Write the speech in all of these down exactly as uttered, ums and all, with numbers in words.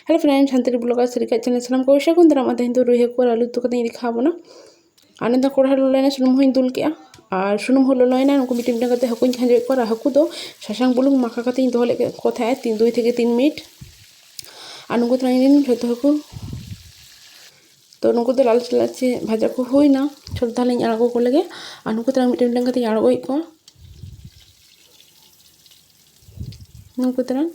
Hello friends, Santali vlogger ᱥᱟᱹᱨᱤᱠᱟᱜ channel ᱥᱟᱱᱟᱢ ᱠᱚ ᱥᱟᱹᱜᱩᱱ ᱫᱟᱨᱟᱢ᱾ ᱟᱫᱚ ᱛᱮᱦᱮᱧ ᱫᱚ ᱨᱩᱭ ᱦᱟᱹᱠᱩ ᱟᱨ ᱟᱹᱞᱩ ᱩᱛᱩ ᱠᱟᱛᱮᱧ ᱫᱮᱠᱷᱟᱣ ᱵᱚᱱᱟ᱾ ᱟᱨ ᱱᱤᱛᱚᱜ ᱠᱚᱲᱦᱟ ᱞᱚᱞᱚᱭᱮᱱᱟ, ᱥᱩᱱᱩᱢ ᱦᱚᱸᱧ ᱫᱩᱞ ᱠᱮᱜᱼᱟ᱾ ᱟᱨ ᱥᱩᱱᱩᱢ ᱦᱚᱸ ᱞᱚᱞᱚᱭᱮᱱᱟ, ᱱᱩᱠᱩ ᱢᱤᱫᱴᱮᱱ ᱢᱤᱫᱴᱮᱱ ᱠᱟᱛᱮ ᱦᱟᱹᱠᱩᱧ ᱠᱷᱟᱸᱡᱚᱭᱮᱫ ᱠᱚᱣᱟ᱾ ᱟᱨ ᱦᱟᱹᱠᱩ ᱫᱚ ᱥᱟᱥᱟᱝ ᱵᱩᱞᱩᱝ ᱢᱟᱠᱷᱟ ᱠᱟᱛᱮᱧ ᱫᱚᱦᱚ ᱞᱮᱫ ᱠᱚ ᱛᱟᱦᱮᱸᱫ ᱛᱤᱱ, ᱫᱩᱭ ᱛᱷᱮᱠᱮ ᱛᱤᱱ ᱢᱤᱱᱤᱴ᱾ ᱟᱨ ᱱᱩᱠᱩ ᱛᱟᱞᱟᱝ ᱤᱧ ᱡᱷᱚᱛᱚ ᱦᱟᱹᱠᱩ, ᱛᱚ ᱱᱩᱠᱩ ᱫᱚ ᱞᱟᱞᱪᱮ ᱞᱟᱞᱪᱮ ᱵᱷᱟᱡᱟ ᱠᱚ ᱦᱩᱭᱱᱟ᱾ ᱪᱚᱞᱚ ᱛᱟᱦᱞᱮᱧ ᱟᱬᱜᱚ ᱠᱚ ᱞᱮᱜᱮ᱾ ᱟᱨ ᱱᱩᱠᱩ ᱛᱟᱞᱟᱝ ᱢᱤᱫᱴᱮᱱ ᱢᱤᱫᱴᱮᱱ ᱠᱟᱛᱮᱧ ᱟᱬᱜᱚᱭᱮᱫ ᱠᱚᱣᱟ᱾ ᱱᱩᱠᱩ ᱛᱟᱞᱟᱝ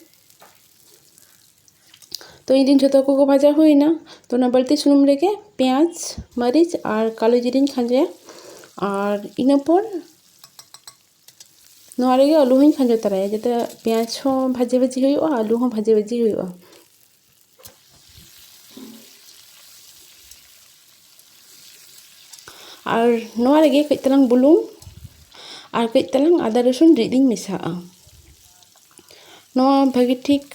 ᱛᱚ ᱤᱧ ᱨᱮᱱ ᱡᱷᱚᱛᱚ ᱦᱟᱹᱠᱩ ᱠᱚ ᱵᱷᱟᱡᱟ ᱦᱩᱭᱱᱟ᱾ ᱛᱚ ᱚᱱᱟ ᱵᱟᱹᱞᱛᱤ ᱥᱩᱱᱩᱢ ᱨᱮᱜᱮ ᱯᱮᱸᱭᱟᱡᱽ, ᱢᱟᱹᱨᱤᱪ ᱟᱨ ᱠᱟᱞᱳ ᱡᱤᱨᱟᱹᱧ ᱠᱷᱟᱸᱡᱚᱭᱟ᱾ ᱟᱨ ᱤᱱᱟᱹ ᱯᱚᱨ ᱱᱚᱣᱟ ᱨᱮᱜᱮ ᱟᱹᱞᱩ ᱦᱚᱸᱧ ᱠᱷᱟᱸᱡᱚ ᱛᱚᱨᱟᱭᱟ, ᱡᱟᱛᱮ ᱯᱮᱸᱭᱟᱡᱽ ᱦᱚᱸ ᱵᱷᱟᱡᱮ ᱵᱷᱟᱡᱮ ᱦᱩᱭᱩᱜᱼᱟ, ᱟᱹᱞᱩ ᱦᱚᱸ ᱵᱷᱟᱡᱮ ᱵᱷᱟᱡᱮ ᱦᱩᱭᱩᱜᱼᱟ᱾ ᱟᱨ ᱱᱚᱣᱟ ᱨᱮᱜᱮ ᱠᱟᱹᱡ ᱛᱟᱞᱟᱝ ᱵᱩᱞᱩᱝ ᱟᱨ ᱠᱟᱹᱡ ᱛᱟᱞᱟᱝ ᱟᱫᱟ ᱨᱟᱹᱥᱩᱱ ᱨᱤᱫ ᱤᱧ ᱢᱮᱥᱟᱜᱼᱟ᱾ ᱱᱚᱣᱟ ᱵᱷᱟᱹᱜᱤ ᱴᱷᱤᱠ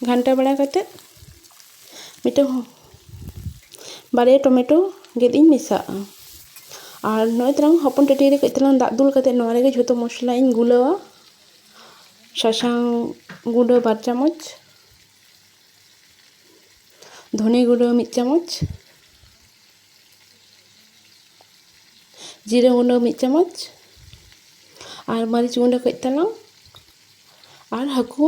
ᱜᱷᱟᱱᱴᱟ ᱵᱟᱲᱟ ᱠᱟᱛᱮᱫ ᱢᱤᱫᱴᱟᱝ ᱵᱟᱨᱭᱟ ᱴᱚᱢᱮᱴᱳ ᱜᱮᱫ ᱤᱧ ᱢᱮᱥᱟᱜᱼᱟ᱾ ᱟᱨ ᱱᱚᱜᱼᱚᱭ ᱛᱟᱞᱟᱝ ᱦᱚᱯᱚᱱ ᱴᱟᱹᱴᱭᱟᱹ ᱨᱮ ᱠᱟᱹᱡ ᱛᱟᱞᱟᱝ ᱫᱟᱜ ᱫᱩᱞ ᱠᱟᱛᱮᱫ ᱱᱚᱣᱟ ᱨᱮᱜᱮ ᱡᱷᱚᱛᱚ ᱢᱚᱥᱞᱟᱧ ᱜᱩᱞᱟᱹᱣᱟ᱾ ᱥᱟᱥᱟᱝ ᱜᱩᱸᱰᱟᱹ ᱵᱟᱨ ᱪᱟᱢᱚᱪ, ᱫᱷᱚᱱᱮ ᱜᱩᱸᱰᱟᱹ ᱢᱤᱫ ᱪᱟᱢᱚᱪ, ᱡᱤᱨᱟᱹ ᱜᱩᱸᱰᱟᱹ ᱢᱤᱫ ᱪᱟᱢᱚᱪ, ᱟᱨ ᱢᱟᱹᱨᱤᱪ ᱜᱩᱸᱰᱟᱹ ᱠᱟᱹᱡ ᱛᱟᱞᱟᱝ, ᱟᱨ ᱦᱟᱹᱠᱩ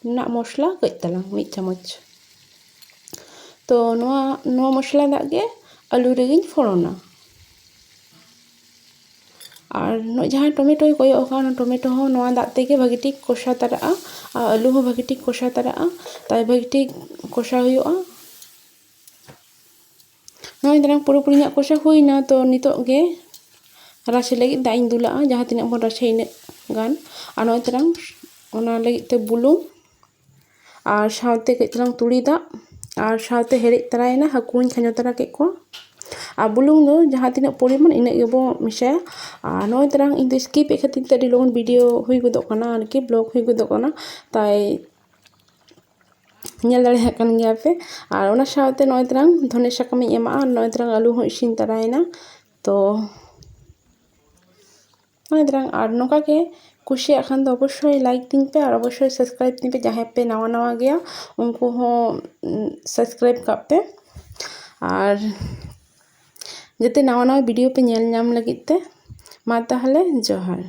ᱨᱮᱱᱟᱜ ᱢᱚᱥᱞᱟ ᱠᱟᱹᱡ ᱛᱟᱞᱟᱝ ᱢᱤᱫ ᱪᱟᱢᱚᱪ᱾ ᱛᱚ ᱱᱚᱣᱟ, ᱱᱚᱣᱟ ᱢᱚᱥᱞᱟ ᱫᱟᱜ ᱜᱮ ᱟᱹᱞᱩ ᱨᱮᱜᱮᱧ ᱯᱷᱚᱲᱚᱱᱟ᱾ ᱟᱨ ᱱᱚᱜᱼᱚᱭ ᱡᱟᱦᱟᱸ ᱴᱚᱢᱮᱴᱳᱭ ᱠᱚᱭᱚᱜ ᱟᱠᱟᱫ, ᱚᱱᱟ ᱴᱚᱢᱮᱴᱳ ᱦᱚᱸ ᱱᱚᱣᱟ ᱫᱟᱜ ᱛᱮᱜᱮ ᱵᱷᱟᱹᱜᱤ ᱴᱷᱤᱠ ᱠᱚᱥᱟ ᱛᱟᱨᱟᱜᱼᱟ, ᱟᱨ ᱟᱹᱞᱩ ᱦᱚᱸ ᱵᱷᱟᱹᱜᱤ ᱴᱷᱤᱠ ᱠᱚᱥᱟ ᱛᱟᱨᱟᱜᱼᱟ᱾ ᱛᱟᱭ ᱵᱷᱟᱹᱜᱤ ᱴᱷᱤᱠ ᱠᱚᱥᱟ ᱦᱩᱭᱩᱜᱼᱟ᱾ ᱱᱚᱜᱼᱚᱭ ᱛᱟᱞᱟᱝ ᱯᱩᱨᱟᱹᱯᱩᱨᱤ ᱤᱧᱟᱹᱜ ᱠᱚᱥᱟ ᱦᱩᱭᱱᱟ, ᱛᱚ ᱱᱤᱛᱚᱜ ᱜᱮ ᱨᱟᱥᱮ ᱞᱟᱹᱜᱤᱫ ᱫᱟᱜ ᱤᱧ ᱫᱩᱞᱟᱜᱼᱟ, ᱡᱟᱦᱟᱸ ᱛᱤᱱᱟᱹᱜ ᱵᱚᱱ ᱨᱟᱥᱮᱭᱟ ᱤᱱᱟᱹᱜ ᱜᱟᱱ᱾ ᱟᱨ ᱱᱚᱜᱼᱚᱭ ᱛᱟᱞᱟᱝ ᱚᱱᱟ ᱞᱟᱹᱜᱤᱫ ᱛᱮ ᱵᱩᱞᱩᱝ ᱟᱨ ᱥᱟᱶᱛᱮ ᱠᱟᱹᱡ ᱛᱟᱞᱟᱝ ᱛᱩᱲᱤ ᱫᱟᱜ ᱟᱨ ᱥᱟᱶᱛᱮ ᱦᱮᱰᱮᱡ ᱛᱟᱨᱟᱭᱮᱱᱟ, ᱦᱟᱹᱠᱩᱧ ᱠᱷᱟᱸᱡᱚ ᱛᱟᱨᱟ ᱠᱮᱫ ᱠᱚᱣᱟ᱾ ᱟᱨ ᱵᱩᱞᱩᱝ ᱫᱚ ᱡᱟᱦᱟᱸ ᱛᱤᱱᱟᱹᱜ ᱯᱚᱨᱤᱢᱟᱱ ᱤᱱᱟᱹᱜ ᱜᱮᱵᱚ ᱢᱮᱥᱟᱭᱟ᱾ ᱟᱨ ᱱᱚᱜᱼᱚᱭ ᱛᱟᱞᱟᱝ ᱤᱧ ᱫᱚ skip ᱮᱫ ᱠᱷᱟᱹᱛᱤᱨ ᱛᱮ ᱟᱹᱰᱤ ᱞᱚᱜᱚᱱ video ᱦᱩᱭ ᱜᱚᱫᱚᱜ ᱠᱟᱱᱟ, ᱟᱨᱠᱤ vlog ᱦᱩᱭ ᱜᱚᱫᱚᱜ ᱠᱟᱱᱟ, ᱛᱟᱭ ᱧᱮᱞ ᱫᱟᱲᱮᱭᱟᱜ ᱠᱟᱱ ᱜᱮᱭᱟ ᱯᱮ᱾ ᱟᱨ ᱚᱱᱟ ᱥᱟᱶᱛᱮ ᱱᱚᱜᱼᱚᱭ ᱛᱟᱞᱟᱝ ᱫᱷᱚᱱᱮ ᱥᱟᱠᱟᱢᱤᱧ ᱮᱢᱟᱜᱼᱟ᱾ ᱱᱚᱜᱼᱚᱭ ᱛᱟᱞᱟᱝ ᱟᱹᱞᱩ ᱦᱚᱸ ᱤᱥᱤᱱ ᱛᱟᱨᱟᱭᱮᱱᱟ᱾ ᱛᱚ ᱱᱚᱜᱼᱚᱭ ᱛᱟᱞᱟᱝ, ᱟᱨ ᱱᱚᱝᱠᱟ ᱜᱮ ᱠᱩᱥᱤᱭᱟᱜ ᱠᱷᱟᱱ ᱫᱚ ᱚᱵᱚᱥᱥᱳᱭ ᱞᱟᱭᱤᱠ ᱛᱤᱧ ᱯᱮ ᱟᱨ ᱚᱵᱚᱥᱥᱳᱭ ᱥᱟᱵᱥᱠᱨᱟᱭᱤᱵᱽ ᱛᱤᱧ ᱯᱮ᱾ ᱡᱟᱦᱟᱸᱭ ᱯᱮ ᱱᱟᱣᱟ ᱱᱟᱣᱟ ᱜᱮᱭᱟ, ᱩᱱᱠᱩ ᱦᱚᱸ ᱥᱟᱵᱥᱠᱨᱟᱭᱤᱵᱽ ᱠᱟᱜ ᱯᱮ᱾ ᱟᱨ ᱡᱟᱛᱮ ᱱᱟᱣᱟ ᱱᱟᱣᱟ ᱵᱷᱤᱰᱤᱭᱳ ᱯᱮ ᱧᱮᱞ ᱧᱟᱢ ᱞᱟᱹᱜᱤᱫ ᱛᱮ᱾ ᱢᱟ ᱛᱟᱦᱚᱞᱮ, ᱡᱚᱦᱟᱨ᱾